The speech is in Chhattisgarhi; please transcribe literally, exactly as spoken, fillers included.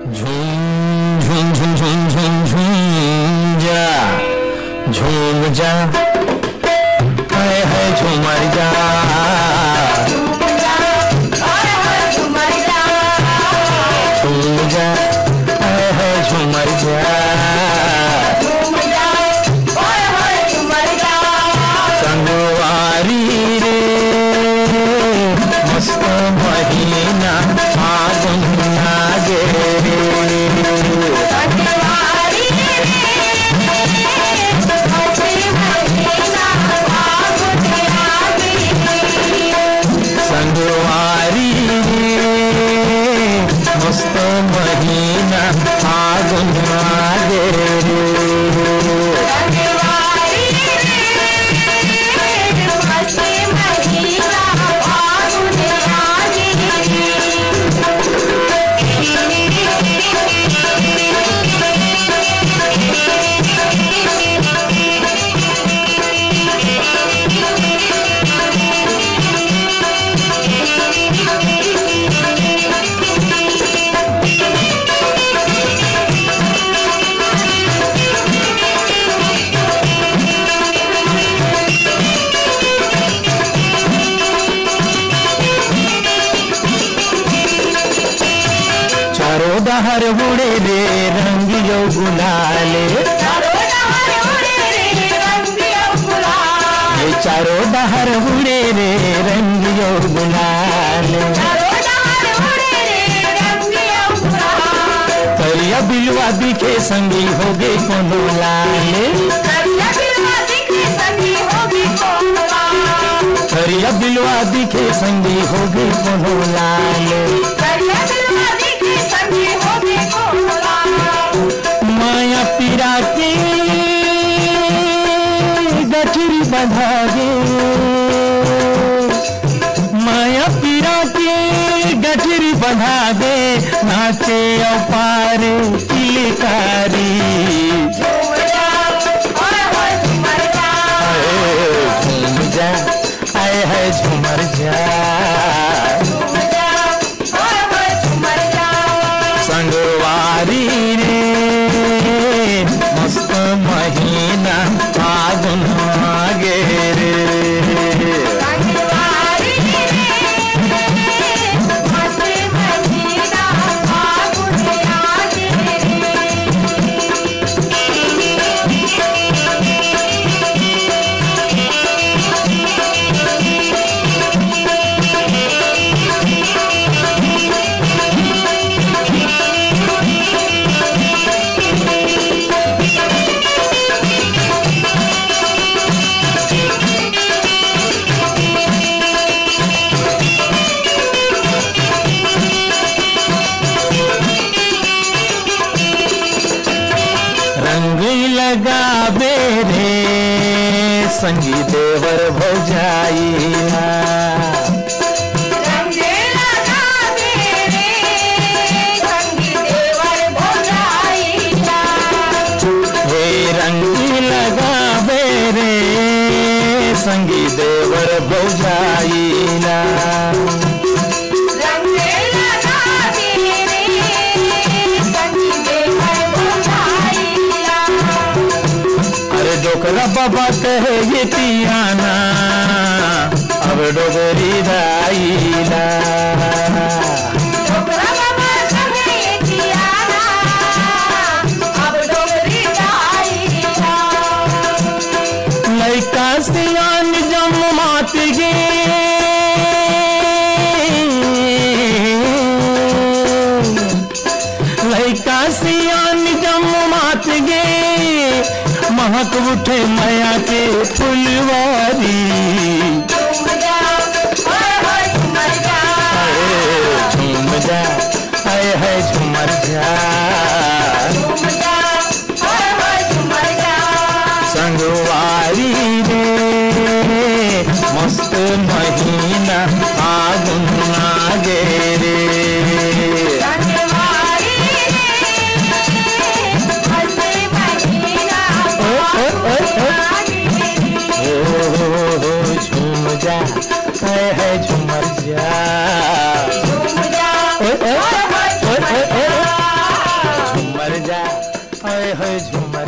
झूम झूम झूम झूम झूम झूम जा, झूम जा, हाय हाय झूमर जा। झूम जा, हाय हाय झूमर जा। संगवारी रे, मस्त महीना फागुन आगे रे। संगवारी रे, मस्त महीना फागुन आगे रे। चारों डहर उड़े रे रंग अउ गुलाल। चारों डहर उड़े रे रंग अउ गुलाल। ये चारों डहर उड़े रे रंग अउ गुलाल। चारों डहर उड़े रे रंग अउ गुलाल। करिया बिलवा दिखे संगी होगे कोनो लाल। करिया बिलवा दिखे संगी होगे कोनो लाल। करिया बिलवा दिखे संगी होगे कोनो लाल। करिया बिलवा दिखे संगी होगे कोनो लाल। माया पीरा के गठरी बंधा गे, माया पीरा के गठरी बंधा गे, नाचे अपार किलकारी। हाय झूम जा, आय हाय झूमर जा। संगवारी रे, मस्त महीना फागुन आगे रे। रंग लगाबे रे संगी देवर भौजाई ला। रंग लगाबे रे संगी देवर भौजाई ला। हे रंग लगाबे रे संगी देवर भौजाई ला। रंग लगाबे रे संगी देवर भौजाई ला। अरे डोकरा बाबा कहे ये तियाना, अब डोगरी दाई ला। डोकरा बाबा कहे ये तियाना, अब डोगरी दाई ला। लइका सियान जम्मात गे, लइका सियान जम्मात गे, महक उठे मया के फुलवारी। झूम जा, ओए होए झूमर जा। अरे झूम जा, आय हाय झूमर जा। झूम जा, ओए होए झूमर जा। संगवारी रे, मस्त महीना फागुन आगे रे। संगवारी रे, मस्त महीना ओए, ओए, ओए, ओए। फागुन आगे रे। ओ, हे झूमर